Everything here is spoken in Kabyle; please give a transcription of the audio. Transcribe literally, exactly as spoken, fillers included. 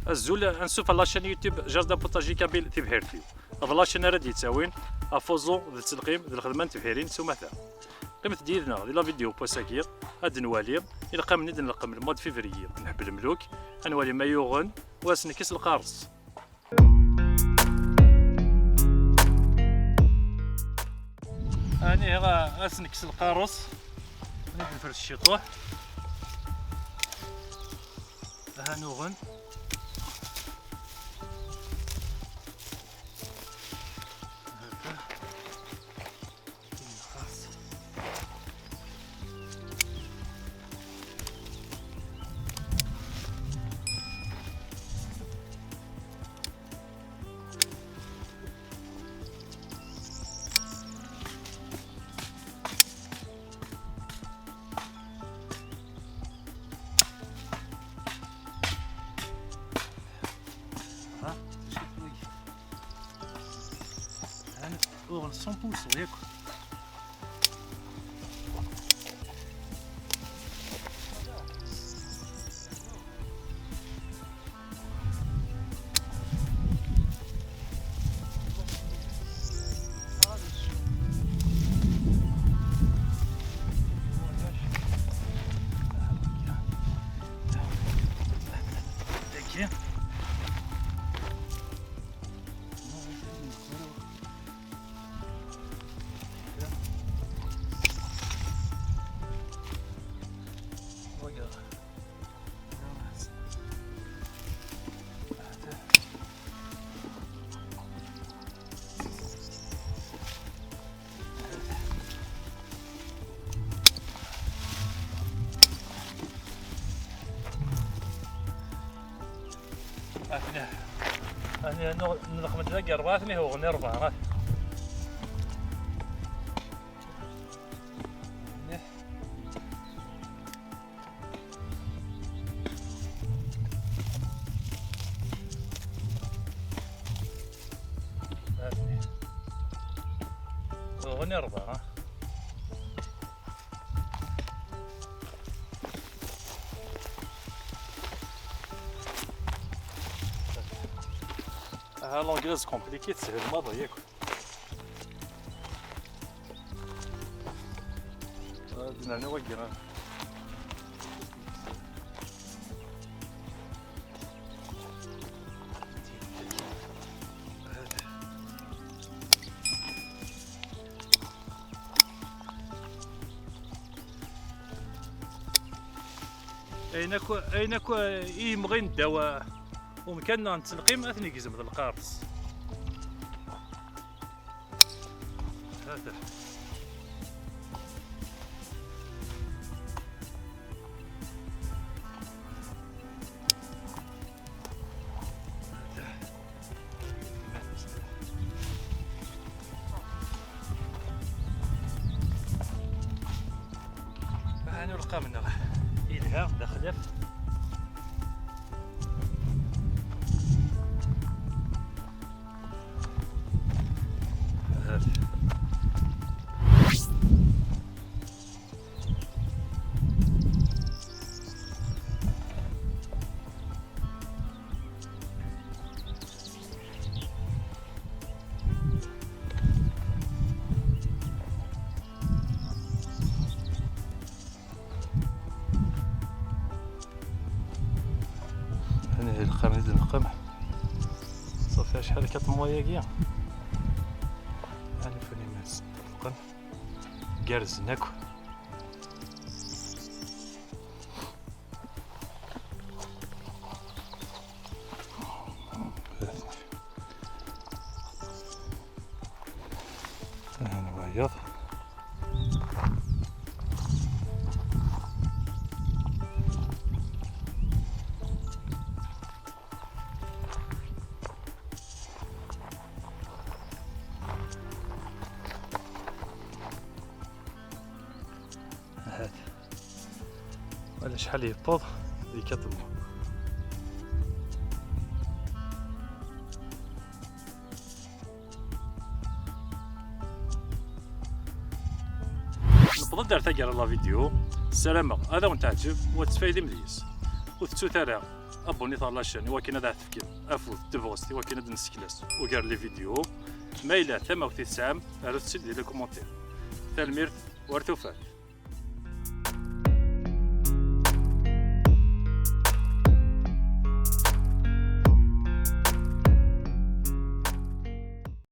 Azul, ansuf ɣer la chaîne YouTube Jazz d'un potager kabyle tibḥirt-iw. D la chaîne ara d-yettawin ɣef uẓu d ttelqim d lxedma n tebḥirin s umata. Qqimet-d yid-neɣ di la vidéo n wass-agi, ad nwali ilqamen i d-nleqqem le mois de février n Ḥebb Lemluk, ad nwali ma yuɣen, u ad s-nekkes lqares. Ani, ad s-nekkes lqares, ad nefres ciṭuḥ. Aha nuɣen. Haka. ها، شوف وي. هانت، اوغل cent pour cent ياك. Atni, atni, nleqmet dagi rebɛa, atni huɣen i rebɛa. Uɣen i rebɛa. Aha, l'anglais compliqué, teshel maḍi yakk. Ad nernu wagi. Ayen akk, ayen akk i yemɣin ddaw umkan neɣ n ttelqim, ad ten-igzem d lqaṛes. Hata. Hanu lqam-nneɣ yelha, d axlaf. Anihi lqam i d-neqqim. Ṣafi acḥal akka ṭemwa-yagi. Ani funi mas ṭṭlqen. Gerrzen akk. Aha wayeḍ. Ahat. Wala acḥal yewweḍ di quatre mois. Newweḍ-d ar taggara n la vidéo. Ssarameɣ ad awen-teɛǧeb u ad tfaydim deg-s. Ur tettut ara abonnez-vous ɣer la chaîne i wakken ad aɣ-tefkem afud, tabɣest, i wakken ad d-nessekles ugar les vidéos. Ma yella tamawt i tesɛam, arut-tt-id di les commentaires. Tanemmirt, war tufat.